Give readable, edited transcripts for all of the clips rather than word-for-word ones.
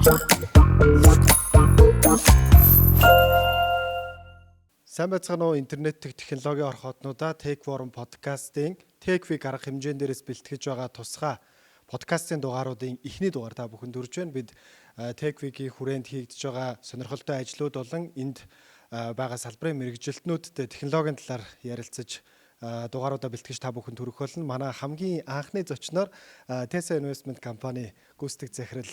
Сайн байцгаана уу, интернет технологийн орхотнуудаа Tech Forum podcast-ийн Tech Week арга хэмжээн дээрээс бэлтгэж байгаа тусгай подкастын дугааруудын эхний дугаар та бүхэнд хүрж байна. Бид Tech Week-ийн хүрээнд хийгдэж байгаа сонирхолтой ажлууд болон энд байгаа салбарын мэргэжилтнүүдтэй технологийн талаар ярилцаж дугааруудаа бэлтгэж та бүхэнд хүргэх болно. Манай хамгийн анхны зочноор Tesa Investment компани гүйцэтгэх захирал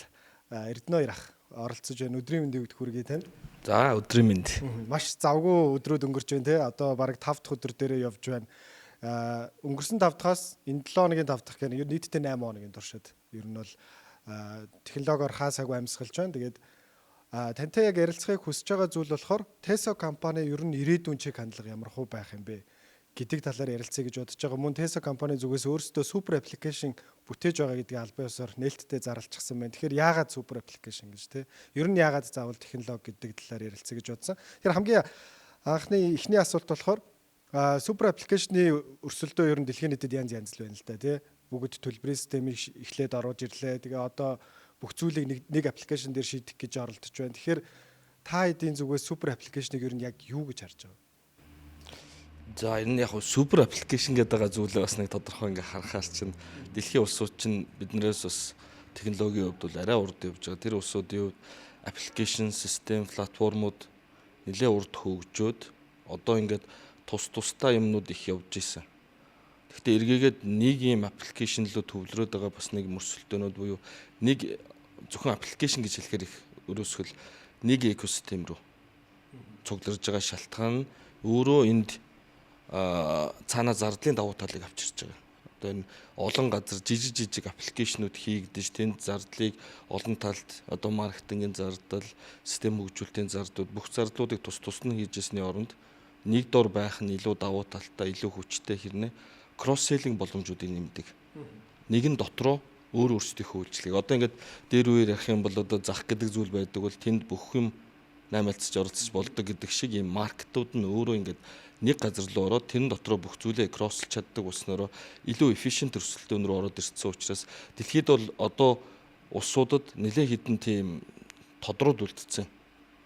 Эрдэнэ ах оролцож байна. Өдрийн мэндийг хүргэе танд. За, өдрийн мэнд. Маш завгүй өдрүүд өнгөрч байна те. Одоо бараг 5 дахь өдөр дээрээ явж байна. Өнгөрсөн 5 дахаас энэ 7 хоногийн 5 дахь гэх нь нийтдээ 8 хоногийн туршид ер нь бол технологиор хаасаагүй амьсгалж байна. Тэгээд тантай яг ярилцахыг хүсэж байгаа зүйл болохоор Teso компани ер нь ирээдүйн чиг хандлага ямар хуу байх юм бэ гэдэг талаар ярилцъя гэж бодож байгаа. Мөн Teso компани зүгээс өөрсдөө super application бүтээж байгаа гэдгийг албан ёсоор нээлттэй зарлчихсан байна. Тэгэхээр яагаад super application гэж те? Ер нь яагаад заавал технологи гэдэг талаар ярилцъя гэж бодсон. Тэгэхээр хамгийн анхны эхний асуулт болохоор super application-ы өрсөлдөө ер нь дэлхийн нийтэд янз янз л байна л да тий. Бүгд төлбөрийн системийг эхлээд оруулж ирлээ. Тэгээ одоо бүх зүйлийг нэг нэг application дээр шийдэх гэж оролдож байна. Тэгэхээр та хэдийн зүгээс super application-ыг ер нь яг юу гэж харж байгаа вэ? За, энэ яг super application гэдэг байгаа зүйлээ бас нэг тодорхой ингээ харахаар чинь дэлхийн улсууд чинь биднээс бас технологийн хувьд бол арай урд явж байгаа. Тэр улсуудын хувьд application систем, платформуд нэлээд урд хөгжөөд одоо ингээд тус тусдаа юмнууд их явж исэн. Гэхдээ эргээгээд нэг юм application руу төвлөрөөд байгаа бас нэг мөрсөлдөөнүүд буюу нэг зөвхөн application гэж хэлэхээр их өрөөсгөл нэг экосистем рүү цугларж байгаа шалтгаан нь өөрөө энд цаана зардлын давуу талыг авчирч байгаа. Одоо энэ олон газар жижиг жижиг application үүд хийгдэж, тэнд зардлыг олон талд, одоо маркетингийн зардал, систем хөгжүүлэлтийн зардлууд, бүх зардлуудыг тус тус нь хийж ясны оронд нэг дор байх нь илүү давуу талтай, илүү хүчтэй хэрнээ cross selling боломжуудыг нэмдэг. Нэг нь дотроо өөр өөрсдийнхөө үйлчлэгийг. Одоо ингээд дээр үеэр ярих юм бол одоо зах гэдэг зүйл байдаг бол тэнд бүх юм наймаалцж оролцож болдог гэдэг шиг ийм market ууд нь өөрөө ингээд нэг газар руу ороод тэрэн дотроо бүх зүйлээ cross лж чаддаг болсноороо илүү efficient өрсөлдөөн рүү ороод ирсэн учраас дэлхийд бол одоо улсуудад нэлээд хэдэн тийм тодрууд үлдсэн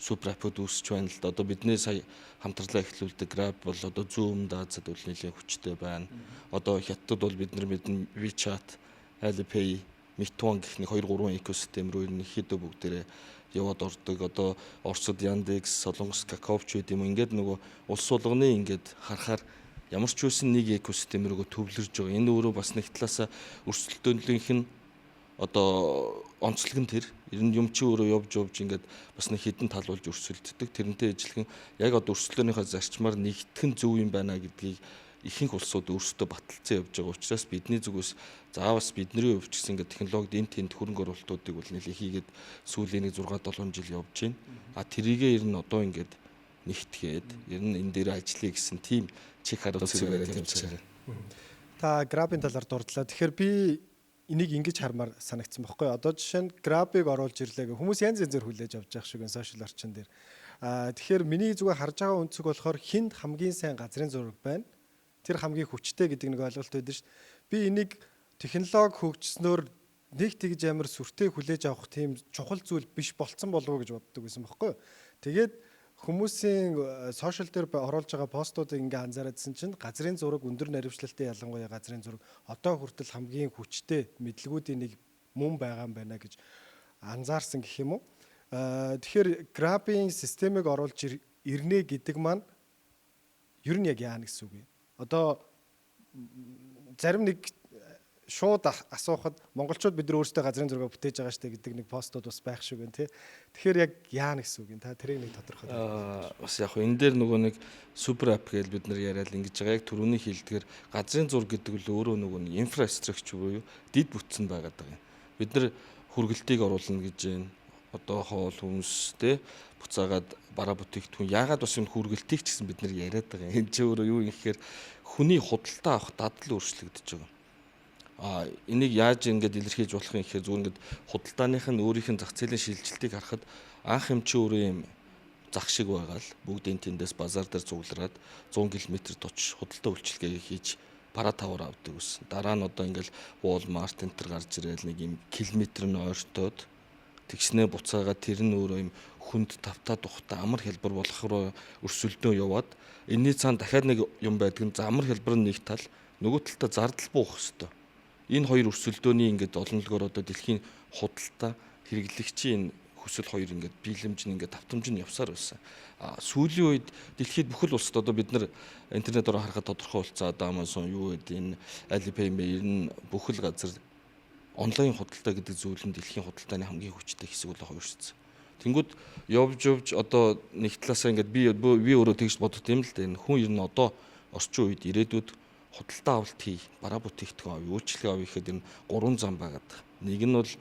super app ууд үүсэж байна л да. Одоо бидний сая хамтарлаа эхлүүлдэг Grab бол одоо Zoom даазад бол нэлээд хүчтэй байна. Одоо Хятадд бол бид нар мэднэ, WeChat, Alipay, Meituan гэх нэг 2 3 экосистем рүү ерөнхийдөө бүгдээрээ яваад ордог. Одоо Оросд Яндекс, Солонгос Какаоч байд юм. Ингээд нөгөө улс болгоны ингээд харахаар ямар ч байсан нэг экосистем рүүгээ төвлөрж байгаа. Энэ өөрөө бас нэг талаасаа өрсөлдөөнлийнх нь одоо онцлог нь тэр. Ер нь юм чи өөрөө явж явж ингээд бас нэг хэдэн тал болж өрсөлддөг. Тэрнтэй ижилхэн яг одоо өрсөлдөөнийхөө зарчмаар нэгтгэн зөв юм байна гэдгийг ихэнх улсууд өөрсдөө баталцсан явж байгаа учраас бидний зүгээс за бас бидний хувьд ч гэсэн ингээд технологид энэ тэнд хөрөнгө оруулалтуудыг бол нэлээ хийгээд сүүлийн нэг 6 7 жил явж байна. А тэрийгээ ер нь одоо ингээд нэгтгээд ер нь энэ дээр ажиллая гэсэн тийм чиг хариуцлага бариад явж байгаа. Та Grab-ын талаар дурдлаа. Тэгэхээр би энийг ингэж хармаар санагдсан байхгүй. Одоо жишээ нь Grab-ыг оруулж ирлээ гэх хүмүүс янз янзээр хүлээж авч явах шиг байна social орчин дээр. Тэгэхээр миний зүгээр харж байгаа өнцөг болохоор хүнд хамгийн сайн газрын зураг байна. Тэр хамгийн хүчтэй гэдэг нэг ойлголт байдаг шүү дээ. Би энийг технологи хөгжснөөр нэг тэгж амар сүртэй хүлээж авах тийм чухал зүйл биш болцсон болов уу гэж боддог байсан байхгүй. Тэгээд хүмүүсийн social дээр оруулж байгаа постуудыг ингээ анзаараадсэн чинь газрын зураг, өндөр наривчлалтай, ялангуяа газрын зураг одоо хүртэл хамгийн хүчтэй мэдлэгүүдийн нэг мөн байгаа юм байна гэж анзаарсан гэх юм уу. Тэгэхээр Grab-ын системийг оруулж ирнэ гэдэг маань ер нь яг яана гэсэн үг юм? Одоо зарим нэг шууд асуухад монголчууд бид нар өөрсдөө газрын зураг бүтээж байгаа штэ гэдэг нэг постууд бас байх шиг байна тий. Тэгэхээр яг яана гэсэн үг юм? Та тэрийг нэг тодорхой. Бас яг энэ дээр нөгөө нэг super app гэж бид нар яриад ингэж байгаа. Яг түрүүний хэлдгээр газрын зураг гэдэг л өөрөө нөгөө нэг infrastructure буюу дэд бүтцэн байгаад байгаа юм. Бид нар хүргэлтийг оруулна гэж байна. Одоо хоол хүнс те буцаагаад бараа бүтээгдэхүүн, яагаад бас энэ хүргэлтийг ч гэсэн бид нар яриад байгаа юм. Энэ чи өөрөө юу юм гэхээр хүний худалдаа авах дадал өөрчлөгдөж байгаа. Энийг яаж ингээд илэрхийлж болох юм гэхээр зүгээр ингээд худалдааных нь өөрийнх нь зах зээлийн шилжилтийг харахад анх юм чи өөрөө юм зах шиг байгаа л бүгдийн тэндээс базар дээр цуглараад 100 км товч худалдаа үйлчилгээг хийж бараа тавар авдаг гэсэн. Дараа нь одоо ингээл Walmart энэ төр гарч ирээл нэг юм километр нь ойртоод Тэгснээ буцаагаа тэр нь өөрөө юм хүнд тавтаа тухтай амар хялбар болох руу өрсөлдөө яваад энэний цаана дахиад нэг юм байдаг нь амар хялбар нь нэг тал, нөгөө талдаа зардал буух хэвээр. Энэ хоёр өрсөлдөөний ингээд олонлогоор одоо дэлхийн худалдаа хэрэглэгчийн энэ хүсэл хоёр ингээд биелэмж нь ингээд давтамж нь явсаар байсан. А сүүлийн үед дэлхийд бүхэл улсад одоо бид нар интернет ороо харахад тодорхой болцоо, одоо Amazon юу гэдэг энэ Alipay мэ ер нь бүхэл газар онлайн худалдаа гэдэг зүйл нь дэлхийн худалдааны хамгийн хүчтэй хэсэг болоо хувирсан. Тэнгүүд явж явж одоо нэг талаасаа ингээд би өөрөө тэгж боддог юм л да. Энэ хүн ер нь одоо орчин үед ирээдүйд худалдаа авалт хий, бараа бүтээгдэхүүн авъя, үйлчилгээ авъя гэхэд энэ гурван зам байгаад. Нэг нь бол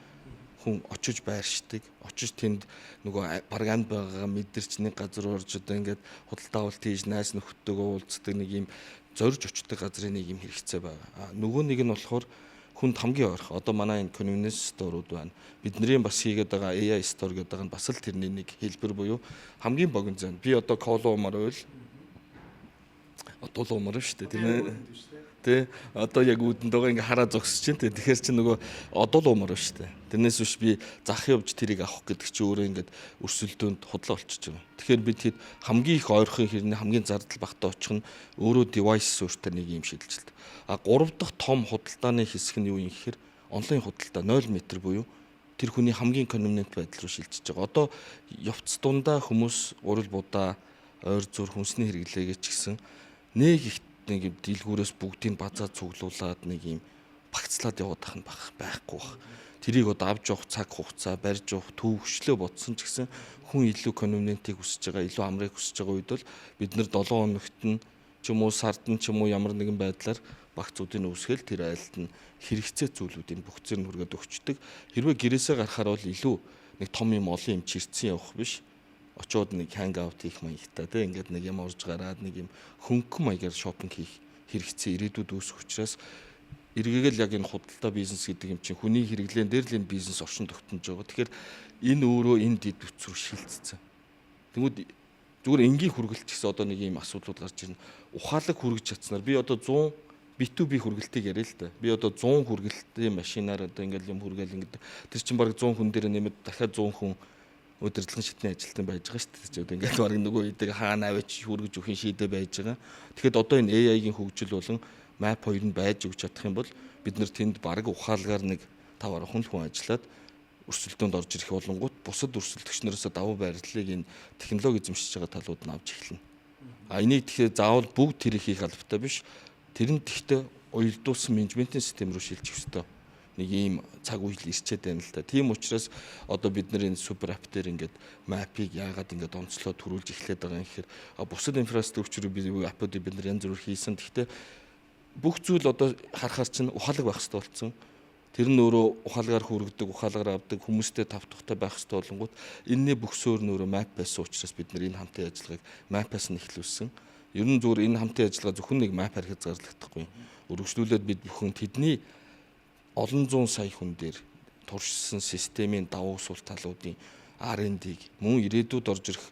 хүн очиж байршдаг, очиж тэнд нөгөө баг амьд байгаагаа мэдэрч нэг газар орж одоо ингээд худалдаа авалт хийж найз нөхдөдөө уулздаг нэг юм зорж очдог газрын нэг юм хэрэгцээ байгаа. А нөгөө нэг нь болохоор хүнд хамгийн ойрхон одоо манай энэ convenience store-ууд байна. Бидний бас хийгээд байгаа AI store гэдэг нь бас л тэрний нэг хэлбэр буюу хамгийн богино зам. Би одоо кола уумаар байвал одоо уумаар шүү дээ, тийм ээ. Тэ, одоо яг үүдэнд байгаа ингээ хараа зогсож чинь, тэ. Тэгэхээр чи нөгөө одоо л уумаар шүү дээ. Тэрнээс биш би зах явж тэрийг авах гэдэг чи өөрөө ингээд өрсөлдөөнд худлаа болчихж байгаа. Тэгэхээр бид хэд хамгийн их ойрхон хэрнээ хамгийн зардал багтаа очих нь өөрөө device суурьтай нэг юм шилжилт. А гурав дахь том худалдааны хэсэг нь юу юм гэхээр онлайн худалдаа 0 м буюу тэр хүний хамгийн convenient байдал руу шилжиж байгаа. Одоо явц дундаа хүмүүс гурил будаа, ойр зур хүнсний хэрэглээгээ ч гэсэн нэг их нэг юм дэлгүүрээс бүгдийг базаа цуглуулад нэг юм багцлаад яваад ах нь байхгүй бах. Тэрийг одоо авч явах цаг хугацаа, барьж явах төвөгчлөө бодсон ч гэсэн хүн илүү convenient-ийг хүсэж байгаа, илүү амрыг хүсэж байгаа үед бол бид нар 7 хоногт нь ч юм уу сард нь ч юм уу ямар нэгэн байдлаар багцуудыг үүсгэл тэр айлд нь хэрэгцээ зүйлүүдийг бүх зэрэг хүргээд өгчдөг. Хэрвээ гэрээсээ гарахаар бол илүү нэг том юм олон юм чирцэн явах биш, очоод нэг hang out хийх маягтай, тийм, ингээд нэг юм орж гараад нэг юм хөнгөн маягаар shopping хийх хэрэгцээ ирээдүйд үүсэх учраас эргээгээл яг энэ худалдаа бизнес гэдэг юм чинь хүний хэрэглээн дээр л энэ бизнес оршин тогтнож байгаа. Тэгэхээр энэ өөрөө энэ дэд бүтэц рүү шилжсэн. Тэнгүүд зүгээр энгийн хүргэлт гэсэн одоо нэг юм асуудлууд гарч ирнэ. Ухаалаг хүргэж чадсанаар би одоо 100 B2B хүргэлтийг яриа л да. Би одоо 100 хүргэлтийн машинаар одоо ингээл юм хүргээл ингээд тэр чинь баг 100 хүн дээр нэмээд дахиад 100 хүн удирдлагын шатны ажилтан байж байгаа шүү дээ. Одоо ингээд баг нөгөө идэг хаана аваач хүргэж өгөх шийдэ байж байгаа. Тэгэхэд одоо энэ AI-гийн хөгжил болон map 2 нь байж өгч чадах юм бол бид нар тэнд баг ухаалгаар нэг 5 10 хүн л хүн ажиллаад өрсөлдөөнд орж ирэх болонгууд бусад өрсөлдөгчнөрөөсөө давуу байрлалыг энэ технологи эзэмшиж байгаа талууд нь авч эхэлнэ. А энийг тэгэхээр заавал бүгд тэрийг хийх албатай биш. Тэр нь тэгтээ уялдуулсан менежментийн систем рүү шилжих ёстой нэг ийм цаг үе л ирчээд байна л да. Тийм учраас одоо бид нар энэ super app дээр ингээд map-ыг яагаад ингээд онцлоод төрүүлж эхлээд байгаа юм гэхээр бусад инфраструктурыг би app-уудыг бид нар янз бүр хийсэн. Гэхдээ бүх зүйл одоо харахаар чинь ухаалаг байх хэрэгтэй болсон. Тэр нь өөрөө ухаалгаар хүргэдэг, ухаалгаар авдаг, хүмүүстэй тав тухтай байх хэрэгтэй болонгууд энэний бүх суурь нь өөрөө map байсан учраас бид нар энэ хамтын ажиллагааг map-аас нь эхлүүлсэн. Ер нь зүгээр энэ хамтын ажиллагаа зөвхөн нэг map хязгаарлагдахгүй. Өргөжлүүлээд бид бүхэн тэдний олон зуун сая хүн дээр туршсан системийн давуу сул талуудын R&D-г мөн ирээдүйд орж ирэх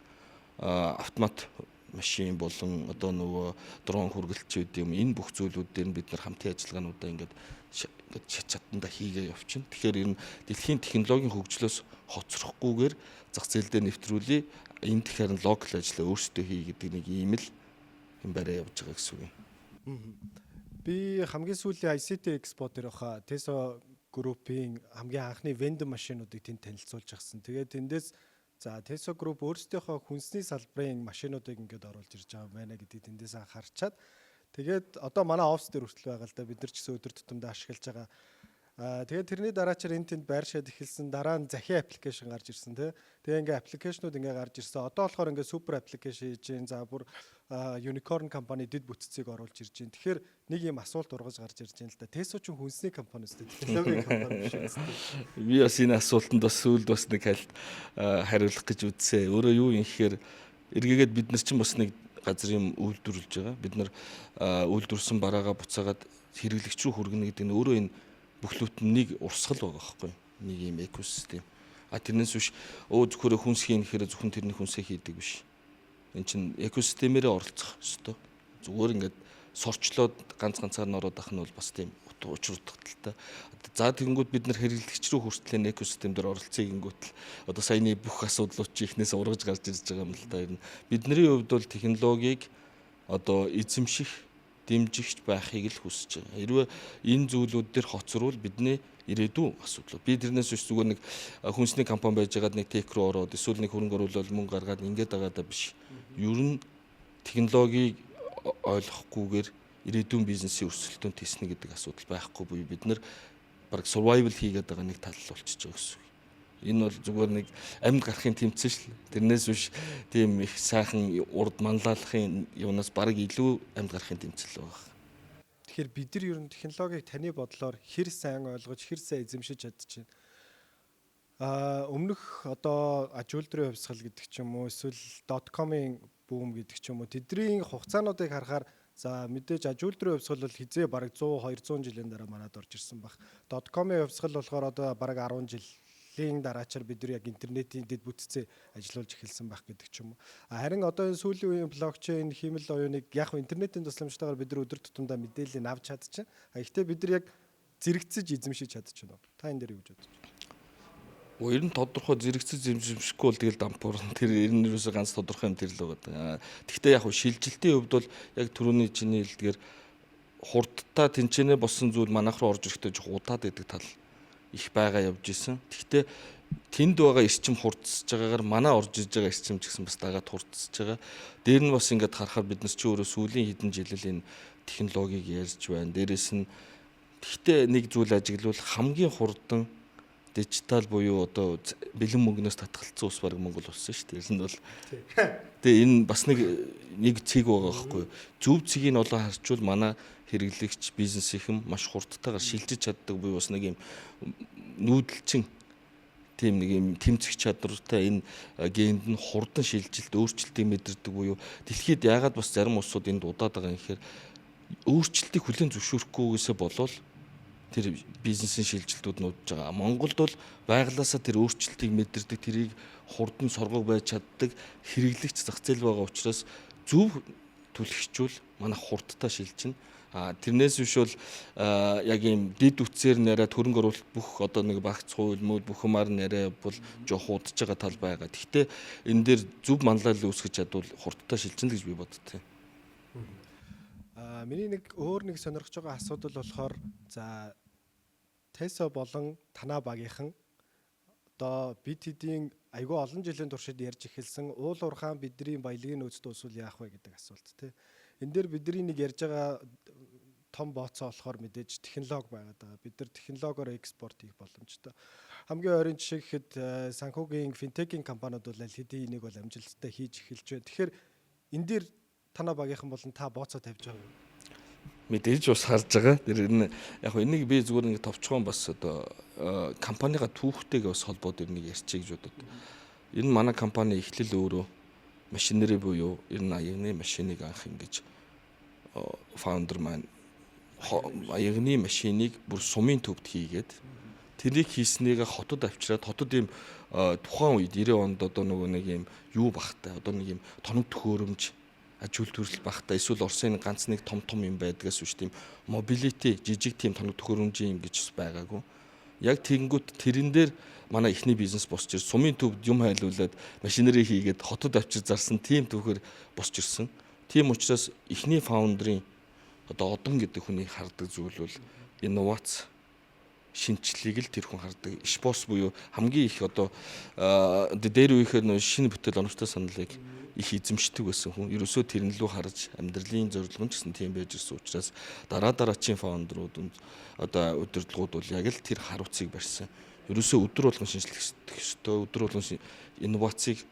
автомат машин болон одоо нөгөө дрон хүргэлтч гэдэг юм, энэ бүх зүйлүүд дээр нь бид нар хамтын ажиллагаануудаа ингээд ингээд шат чатанда хийгээ явчихна. Тэгэхээр ер нь дэлхийн технологийн хөгжлөөс хоцрохгүйгээр зах зээл дээр нэвтрүүлье. Энэ тэгэхээр local ажлаа өөрсдөө хий гэдэг нэг ийм л юм бариа явж байгаа гэсэн үг юм. Би хамгийн сүүлийн ICT Expo дээр баха Teso Group-ийн хамгийн анхны vending машинуудыг тэнд танилцуулж авсан. Тэгээд тэндээс за Teso Group өөрсдийнхөө хүнсний салбарын машинуудыг ингээд оруулж ирж байгаа юм байна гэдгийг тэндээс анхаарчаад, тэгээд одоо манай офис дээр хүртэл байгаа л да, бид нар ч гэсэн өдөр тутамдаа ашиглаж байгаа. Аа, тэгээд тэрний дараачаар энэ тэнд байршаад эхэлсэн. Дараа нь захин application гарч ирсэн, тий. Тэгээ ингээ application ууд ингээ гарч ирсэн. Одоо болохоор ингээ super application хийж гин. За, бүр unicorn компани дэд бүтцийг оруулж ирж гин. Тэгэхээр нэг юм асуулт ургаж гарч ирж байна л да. Teso ч хүнсний компани үстэй. Технологийн компани биш үстэй. Би бас энэ асуултанд бас сүүлд бас нэг хальт хариулах гэж үзсэн. Өөрөө юу юм гэхээр эргээгээд бид нар чинь бас нэг газар юм үйлдвэрлэж байгаа. Бид нар үйлдвэрлэсэн бараагаа буцаагаад хэрэглэгч рүү хүргэнэ гэдэг нь өөрөө энэ бүхлүүт нь нэг урсгал байгаа байхгүй, нэг юм экосистем. А тэрнээс биш өө зөвхөн хүнс хийн гэхээр зөвхөн тэрний хүнсээ хийдэг биш. Эн чинь экосистемээрээ оролцох ёстой. Зүгээр ингээд сорчлоод ганц ганцаар нь ороод ах нь бол бас тийм Учир утгатай. За, тэгэнгүүт бид нар хэрэглэгч рүү хүртэл энэ экосистем дээр оролцъё гингүүт л одоо саяны бүх асуудлууд чи эхнээс ургаж гарч ирж байгаа юм л да. Ер нь бидний хувьд бол технологиг одоо эзэмших, дэмжигч байхыг л хүсэж байгаа. Хэрвээ энэ зүйлүүд дээр хоцорвол бидний ирээдүйн асуудал. Би тэрнээс биш зүгээр нэг хүнсний компани байж байгаад нэг tech руу ороод, эсвэл нэг хөрөнгө оруулалт, мөнгө гаргаад ингээд байгаа даа биш. Ер нь технологиг ойлгохгүйгээр ирээдүйн бизнесийн өрсөлдөөн теснэ гэдэг асуудал байхгүй буюу бид нар баг survival хийгээд байгаа нэг тал болчихж байгаа гэсэн үг. Энэ бол зүгээр нэг амьд гарахын тэмцэн шл. Тэрнээс биш тийм их сайхан урд манлайлахын юунаас баг илүү амьд гарахын тэмцэл байгаа. Тэгэхээр бид нар ер нь технологиг таны бодлоор хэр сайн ойлгож, хэр сайн эзэмшиж чадчихэв? Өмнөх одоо аж үйлдвэрийн хувьсгал гэдэг ч юм уу, эсвэл dot-com-ын boom гэдэг ч юм уу, тэдний хугацаануудыг харахаар, за, мэдээж аж үйлдвэрийн хувьсгал бол хизээ бараг 100 200 жилийн дараа манад орж ирсэн баг. Dot-com-ын хувьсгал болохоор одоо бараг 10 жилийн дараачаар бид нар яг интернетийн дэд бүтцээ ажиллуулж эхэлсэн байх гэдэг ч юм уу. Харин одоо энэ сүүлийн үеийн блокчейн, хиймэл оюуныг яг интернетийн тусламжтайгаар бид нар өдөр тутамдаа мэдээллийг авч чадчихна. А гэхдээ бид нар яг зэрэгцэж эзэмшиж чадчихна уу? Та энэ дээр юу гэж бодож байна? Ер нь тодорхой зэрэгцэж эзэмшихгүй бол тэгэл дампуур. Тэр ер нь ерөөсөө ганц тодорхой юм тэр л байгаа. Гэхдээ яг хуу шилжилтийн хувьд бол яг түрүүний чиний хэлдгээр хурдтай тэнцэнэ болсон зүйл манайх руу орж ирэхдээ жоох удаад байдаг тал их байгаа явж исэн. Гэхдээ тэнд байгаа эрчим хурдсаж байгаагаар манай орж иж байгаа эрчим ч гэсэн бас дагаад хурдсаж байгаа. Дээр нь бас ингээд харахаар бид нар чи өөрөө сүүлийн хэдэн жил л энэ технологиг ярьж байна. Дээрээс нь гэхдээ нэг зүйл ажиглавал хамгийн хурдан дижитал буюу одоо бэлэн мөнгнөөс татгалцсан ус баг Монгол болсон шүү дээ. Энэ бол тэгээ энэ бас нэг цэг байгаа байхгүй юу? Зөв цэгийг олон харчвал манай хэрэглэгч бизнесийнхэн маш хурдтайгаар шилжиж чаддаг буюу бас нэг юм нүүдэлчин тийм нэг юм тэмцэх чадвартай, энэ генд нь хурдан шилжилт, өөрчлөлтийг мэдэрдэг буюу дэлхийд яагаад бас зарим улсууд энд удаад байгаа юм гэхээр өөрчлөлтийг хүлээн зөвшөөрөхгүйгээсээ болвол тэр бизнесийн шилжилтүүд нь удаж байгаа. Монголд бол байгалаасаа тэр өөрчлөлтийг мэдэрдэг, тэрийг хурдан соргог байж чаддаг хэрэглэгч зах зээл байгаа учраас зөв түлхчүүл манай хурдтай шилжинэ. А тэрнээс биш бол яг ийм дэд үтсээр нарай хөрөнгө оруулалт бүх одоо нэг багц хууль мөл бүх юмар нарай бол жоох удаж байгаа тал байгаа. Гэхдээ энэ дээр зөв манлайлал үүсгэж чадвал хурдтай шилжинэ гэж би боддتي. Миний нэг өөр нэг сонирхож байгаа асуудал болохоор, за, Тесо болон танаа багийнхан одоо бид хэдийн айгүй олон жилийн туршид ярьж эхэлсэн уул уурхаан бидний баялагын нөөцд усвал яах вэ гэдэг асуулт тий. Энэ дээр бидний нэг ярьж байгаа том бооцоо болохоор мэдээж технологи байгаад байгаа. Бид нар технологиор экспорт хийх боломжтой. Хамгийн ойрын жишээ гэхэд санхүүгийн финтекийн компаниуд бол аль хэдийн энийг бол амжилттай хийж эхэлж байна. Тэгэхээр энэ дээр танаа багийнхан болон та бооцоо тавьж байгаа юм? Мэдээж бас харж байгаа. Тэр энэ яг хөө энийг би зүгээр нэг товчхон бас одоо компанига түүхтэйгээ бас холбоод энийг ярьчих гэж бодод. Энэ манай компани эхлэл өөрөө machinery буюу ер нь аягны машиныг анх ингэж founder маань аягны машиныг бүр сумын төвд хийгээд, тэрийг хийснийгээ хотод авчираад, хотод ийм тухайн үед 90 онд одоо нөгөө нэг юм юу бахтай, одоо нэг юм тоног төхөөрөмж, аж үйлдвэрлэл багтаа, эсвэл Оросын ганц нэг том том юм байдгаас биш, тийм mobility жижиг тийм тоног төхөөрөмжийн юм гэж байгаагүй. Яг тэгэнгүүт тэрэн дээр манай эхний бизнес босч ир сумын төвд юм хайлуулад, machinery хийгээд, хотод авчир зарсан тийм түүхээр босч ирсэн. Тийм учраас эхний founder-ын одоо Одон гэдэг хүний хардаг зүйл бол инновац, шинэчлэлийг л тэр хүн хардаг. Иш босс буюу хамгийн их одоо дээр үехээр нөө шинэ бүтээл, оновчтой саналыг их эзэмшдэг байсан хүн. Ерөөсөө тэрэн лүү харж, амьдралын зорилго нь ч гэсэн тийм байж ирсэн учраас дараа дараачийн founder ууд, одоо удирдлагууд бол яг л тэр харуцыг барьсан. Ерөөсөө өдөр болгон шинэчлэх ёстой, өдөр болгон инновацийг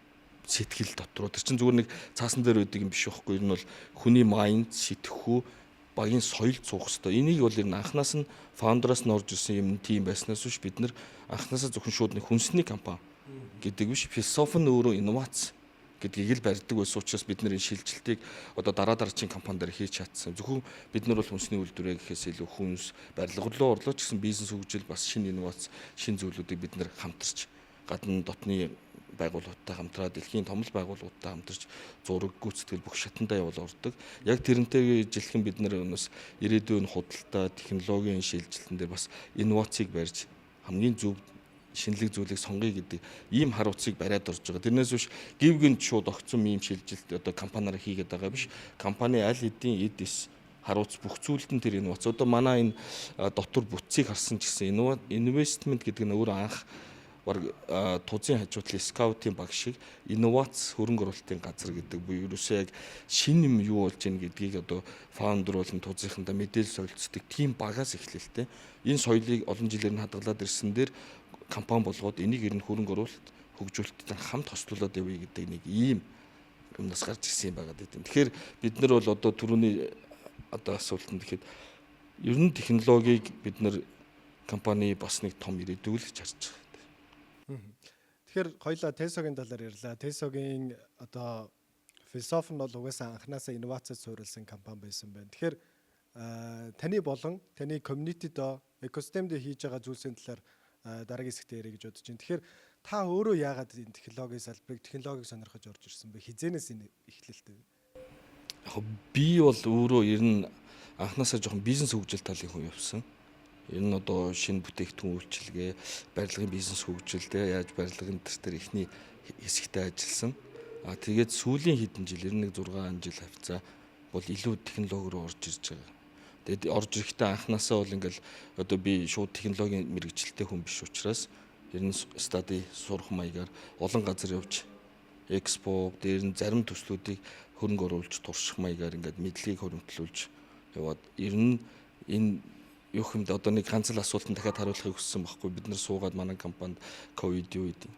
сэтгэл дотроо. Тэр чинь зүгээр нэг цаасан дээр байдаг юм биш байхгүй. Энэ бол хүний mind, сэтгхүү, багийн соёл цуух хэвээр. Энийг бол ер нь анханаас нь founder аас нь орж ирсэн юм тийм байснаас биш, бид нар анханасаа зөвхөн шууд нэг хүнсний компани гэдэг биш. Философи нь өөрөө инновац гэдгийг л барьдаг байсан учраас бид нар энэ шилжилтийг одоо дараа дараачийн компани дээр хийж чадсан. Зөвхөн бид нар бол хүнсний үйлдвэрээ гэхээс илүү хүнс барилга руу орлоо ч гэсэн бизнес хөгжил, бас шинэ инновац, шинэ зүйлүүдийг бид нар хамтарч гадна дотны байгууллагуудтай хамтраад, дэлхийн том л байгууллагуудтай хамтарч зураг, гүйцэтгэл бүх шатандаа явуул ордог. Яг тэрнтэйгээ ижилхэн бид нар бас ирээдүйн худалдаа, технологийн шилжилтэн дээр бас инновацийг барьж хамгийн зөв шинэлэг зүйлийг сонгоё гэдэг ийм хар утсыг бариад орж байгаа. Тэрнээс биш гів гинт шууд огцом ийм шилжилт одоо компаниараа хийгээд байгаа биш. Компани аль хэдийн эд эс харуулц бүх зүйлд нь тэр инновац. Одоо манай энэ дотор бүтцийг харсан ч гэсэн investment гэдэг нь өөрөө анх баг тузын хажуу талын скаутын баг шиг инновац хөрөнгө оруулалтын газар гэдэг буюу ерөөсөө яг шинэ юм юу болж ийн гэдгийг одоо founder болон тузынхандаа мэдээлэл солилцдог тийм багаас эхлэлтэй. Энэ соёлыг олон жилээр нь хадгалаад ирсэн дээр компани болгоод энийг ер нь хөрөнгө оруулалт хөгжүүлэлттэй хамт хослуулад явъя гэдэг нэг ийм юмнаас гарч ирсэн юм байгаа гэдэг. Тэгэхээр бид нар бол одоо түрүүний одоо асуултанд гэхэд ер нь технологиг бид нар компани бас нэг том ирээдүй л гэж харж байгаа. Тэгэхээр хоёлаа Teso-гийн талаар ярьлаа. Teso-гийн одоо философи нь бол угаасаа анханасаа инновацид суурилсан компани байсан байна. Тэгэхээр таны болон таны community-д, экосистемд хийж байгаа зүйлсийн талаар дараагийн хэсэгт ярих гэж бодож байна. Тэгэхээр та өөрөө яагаад энэ технологийн салбарыг, технологиг сонирхож орж ирсэн бэ? Хизэнээс энэ эхлэлтэй вэ? Яг би бол өөрөө ер нь анханасаа жоохон бизнес хөгжил талын хүн явсан. Ер нь одоо шинэ бүтээгдэхүүн үйлчилгээ, барилгын бизнес хөгжил, те, яаж барилгын төр эхний хэсэгтээ ажилласан. А тэгээд сүүлийн хэдэн жил, ер нь нэг 6 жил хавцаа бол илүү технологи руу орж ирж байгаа. Тэгээд орж ирэхдээ анханасаа бол ингээл одоо би шууд технологийн мэргэжилтэй хүн биш учраас ер нь study сурах маягаар олон газар явж, экспо дээр нь зарим төслүүдийг хөрөнгө оруулж турших маягаар ингээд мэдлэгийг хөрөнгөлүүлж яваад, ер нь энэ юу юмд одоо нэг ганц л асуултанд дахиад хариулахыг хүссэн байхгүй. Бид нар суугаад манай компанид ковид юу гэдэг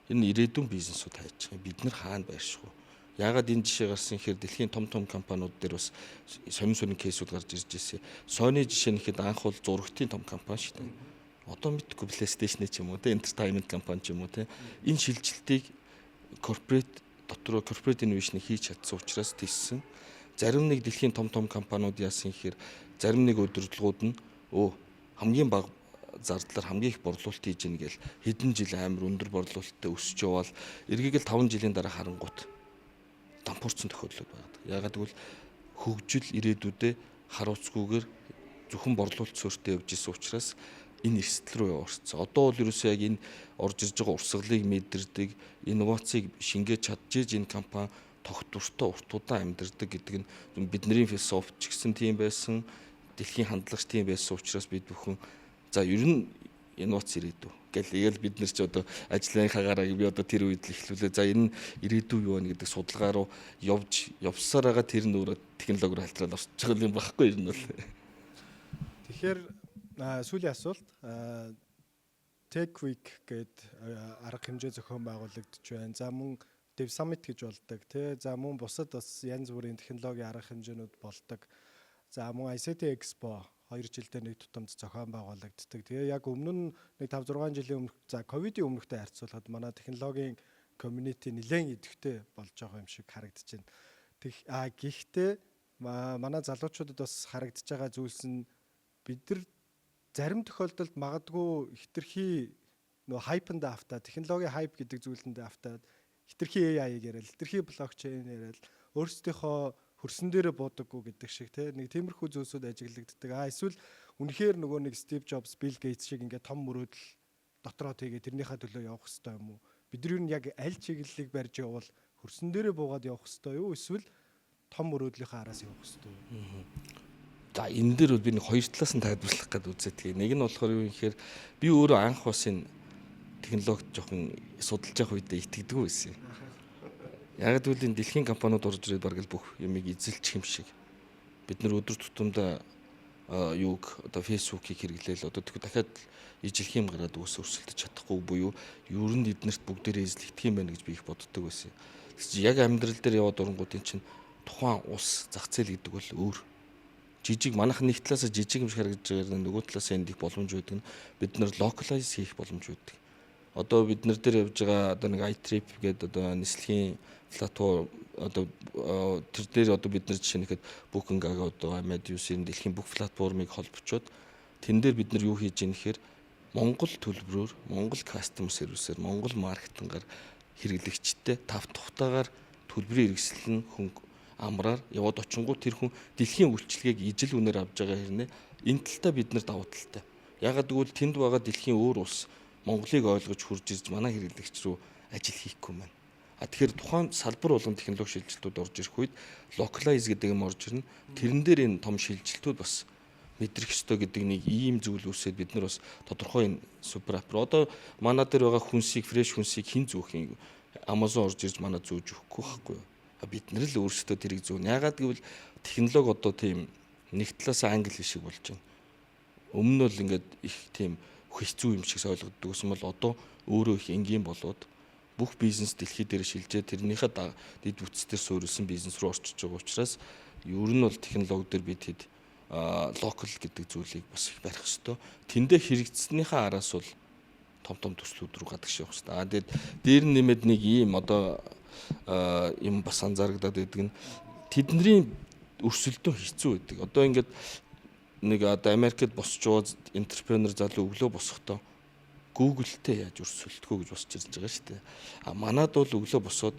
энэ ирээдүйн бизнесүүд хайж байгаа. Бид нар хаана байрших вэ? Яагаад энэ жишээ гарсан гэхээр дэлхийн том том компаниуд дээр бас сонин сонин case үүд гарч ирж ирсэн. Sony жишээ нь гэхэд анх бол зурагтын том компани шүү дээ. Одоо мэдгүй PlayStation ч юм уу те, entertainment компани ч юм уу те, энэ шилжилтийг corporate дотор corporate innovation хийж чадсан учраас тийшсэн. Зарим нэг дэлхийн том том компаниуд яасан гэхээр зарим нэг удирдлагууд нь хамгийн бага зардлаар хамгийн их борлуулалт хийж гин гээл хэдэн жил амар өндөр борлуулалттай өсөж яваал эргийг л 5 жилийн дараа харангуут дампуурсан тохиолдлууд байдаг. Яагаад гэвэл хөгжил ирээдүйдээ харуулцгүйгээр зөвхөн борлуулалт суурьтай явж исэн учраас энэ эрсдэл рүү орцсон. Одоо бол ерөөсөө яг энэ орж ирж байгаа урсгалыг мэдэрдэг, инновацийг шингээж чадчихэж энэ компани тогтвортой урт удаан амьдардаг гэдэг нь бидний философи ч гэсэн тийм байсан, дэлхийн хандлагач тийм байсан учраас бид бүхэн за ер нь инновац ирээдүй гэл ингээл бид нар ч одоо ажлынхаа гараа би одоо тэр үед л эхлүүлээ. За, энэ ирээдүй юу вэ гэдэг судалгаа руу явж явсаар байгаа, тэр нь өөрөө технологи руу халтраад орчих байгаа юм багхгүй ер нь бол. Тэгэхээр сүүлийн асуулт, Tech Week гээд арга хэмжээ зохион байгуулагдаж байна. За, мөн Dev Summit гэж болдог тий. За, мөн бусад бас янз бүрийн технологийн арга хэмжээнүүд болдог. За, мөн ICT Expo 2 жилдээ нэг тутамд зохион байгуулагддаг. Тэгээ яг өмнө нь нэг 5 6 жилийн өмнөх, за, ковидын өмнөхтэй харьцуулахад манай технологийн community нэлээд идэвхтэй болж байгаа юм шиг харагдаж байна. Тэг а гэхдээ манай залуучуудад бас харагдаж байгаа зүйлс нь бид нар зарим тохиолдолд магадгүй хэтэрхий нөгөө hype анд автаа, технологийн hype гэдэг зүйлэндээ автаад, хэтэрхий AI-г яриад, хэтэрхий блокчейн яриад, өөрсдийнхөө хөрсөн дээрээ буудаггүй гэдэг шиг те, нэг тиймэрхүү зүйлсүүд ажиглагддаг. А эсвэл үнэхээр нөгөө нэг Стив Джобс, Билл Гейтс шиг ингээд том мөрөөдөл дотроо тэгээ тэрнийхээ төлөө явах хэрэгтэй юм уу? Бид нар юу нь яг аль чиглэлийг барьж явбал, хөрсөн дээрээ буугаад явах хэрэгтэй юу? Эсвэл том мөрөөдлийнхээ араас явах хэрэгтэй юу? За, энэ дээр бол би нэг хоёр талаас нь тайлбарлах гээд үзээ. Нэг нь болохоор юу юм гэхээр би өөрөө анх бас энэ технологид жоохон судалж явах үедээ итгэдэггүй байсан юм. Яг гэвэл энэ дэлхийн компаниуд орж ирээд бараг л бүх юмыг эзэлчих юм шиг. Бид нар өдөр тутамдаа юуг одоо Facebook-ийг хэрэглээл одоо тэгэхээр дахиад ижилх юм гараад үс өрсөлдөж чадахгүй буюу ер нь эднэрт бүгдээрээ эзлэгдэх юм байна гэж би их боддог байсан. Тэгс чи яг амьдрал дээр яваад оронгуудын чинь тухайн улс зах зээл гэдэг бол өөр жижиг, манайх нэг талаасаа жижиг юм шиг харагдаж байгаа, нөгөө талаасаа энд их боломж байдаг нь бид нар localize хийх боломж байдаг. Одоо бид нар дээр явж байгаа одоо нэг iTrip гэдэг одоо нислэгийн платформ, одоо тэр дээр одоо бид нар жишээ нь гэхэд Booking, одоо Amadeus-ийн дэлхийн бүх платформыг холбочоод тэн дээр бид нар юу хийж ийн гэхээр Монгол төлбөрөөр, Монгол customer service-ээр, Монгол маркетингаар хэрэглэгчтэй тав тухтаагаар төлбөрийн хэрэгсэл нь хөнгө амраар яваад очингууд тэр хүн дэлхийн үйлчилгээг ижил үнээр авж байгаа хэрнээ энэ талдаа бид нар давуу талтай. Ягаад гэвэл тэнд байгаа дэлхийн өөр улс Монголыг ойлгож хурж ирж манай хэрэглэгч рүү ажил хийхгүй маань. А тэгэхээр тухайн салбар болгон технологи шилжилтүүд орж ирэх үед localize гэдэг юм орж ирнэ. Тэрэн дээр энэ том шилжилтүүд бас мэдрэх ёстой гэдэг нэг ийм зүйл үүсээд бид нар бас тодорхой энэ super app руу одоо манай дээр байгаа хүнсийг, fresh хүнсийг хэн зүүх юм? Amazon орж ирж манай зүүж өгөхгүй байхгүй юу? Бид нар л өөрсдөө тэрийг зүүнэ. Ягаад гэвэл технологи одоо тийм нэг талаас англи шиг болж байна. Өмнө нь бол ингээд их тийм хэцүү юм шиг ойлгодог гэсэн бол одоо өөрөө их энгийн болоод бүх бизнес дэлхий дээр шилжээ, тэрнийхээ дэд бүтц дээр суурилсан бизнес рүү орчиж байгаа учраас ер нь бол технологи дээр бид хэд local гэдэг зүйлийг бас их барих ёстой. Тэндээ хэрэгжснийхээ араас бол том том төслүүд рүү гадагш явах хэрэгтэй. А тэгээд дээр нь нэмээд нэг ийм одоо юм бас анзаарагдаад байдаг нь тэдний өрсөлдөөн хэцүү байдаг. Одоо ингээд нэг одоо Америкт босч байгаа entrepreneur залуу өглөө босохдоо Google-тэй яаж өрсөлдөх үү гэж босч ирж байгаа шүү дээ. А манад бол өглөө босоод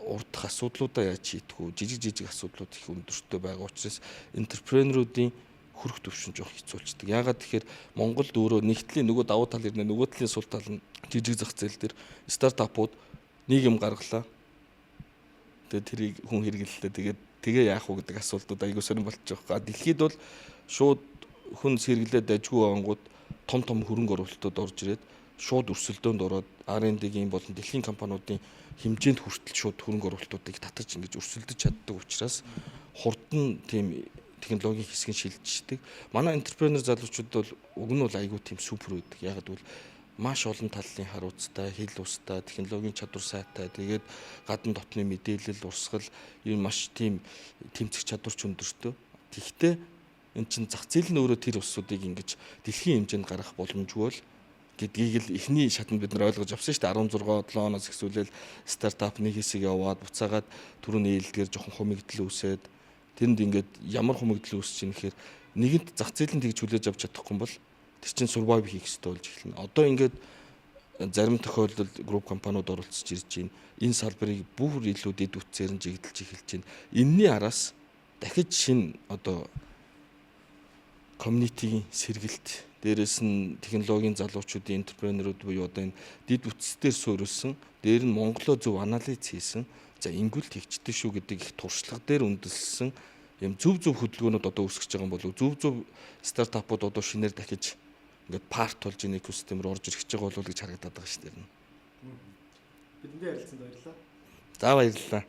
урдах асуудлуудаа яаж шийдэх үү? Жижиг жижиг асуудлууд их өндөртэй байгаа учраас entrepreneur уудын хүрэх төвшин жоох хэцүү болчдөг. Яагаад тэгэхээр Монголд өөрөө нэг талын нөгөө давуу тал ирнэ, нөгөө талын сул тал нь жижиг зах зээл дээр стартапууд нэг юм гаргалаа. Тэгээд тэрийг хүн хэрэглэлээ. Тэгээд тэгээ яах вэ гэдэг асуултууд айгүй сонирн болчих жоох. Дэлхийд бол шууд хүн сэргэлээд дажгүй ангууд том том хөрөнгө оруулалтууд орж ирээд шууд өрсөлдөөнд ороод R&D-гийн болон дэлхийн компаниудын хэмжээнд хүртэл шууд хөрөнгө оруулалтуудыг татаж ингэж өрсөлдөж чаддаг учраас хурдан тийм технологийн хэсэг нь шилжиждэг. Манай entrepreneur залуучууд бол уг нь бол айгүй тийм супер байдаг. Яг гэвэл маш олон талын харуцтай, хэл устай, технологийн чадвар сайтай, тэгээд гадна дотны мэдээлэл, урсгал юм маш тийм тэмцэх чадвар ч өндөртөө. Тэгэхдээ эн чин зах зээл нь өөрөө тэр улсуудыг ингэж дэлхийн хэмжээнд гаргах боломжгүй бол гэдгийг л эхний шатанд бид нар ойлгож авсан шүү дээ. 16 7 оноос эхлүүлэл стартап нэг хэсэг яваад буцаагаад түрүүний ээлдгээр жоохон хумигдал үүсээд тэрэнд ингээд ямар хумигдал үүсэж чинь гэхээр нэгэнт зах зээл нь тэгж хүлээж авч чадахгүй бол тэр чинь survive хийх ёстой болж эхэлнэ. Одоо ингээд зарим тохиолдолд групп компаниуд оролцож ирж байна. Энэ салбарыг бүр илүү дэд үтсээр нь жигдэлж эхэлж байна. Энийний араас дахиж шинэ одоо community гийн сэргэлт, дээрэс нь технологийн залуучуудын entrepreneur ууд буюу одоо энэ дэд бүтц дээр суурилсан, дээр нь Монголоо зөв анализ хийсэн, за ингүүл тэгчдэг шүү гэдэг их туршлага дээр үндэслэсэн юм зөв зөв хөдөлгөөнүүд одоо үүсгэж байгаа юм болов, зөв зөв стартапууд одоо шинээр дахиж ингээд part болж энэ экосистем рүү орж ирэх гэж байгаа болов гэж харагдаад байгаа шүү дээ. Бидэндээ ярилцсанд баярлалаа. За, баярлалаа.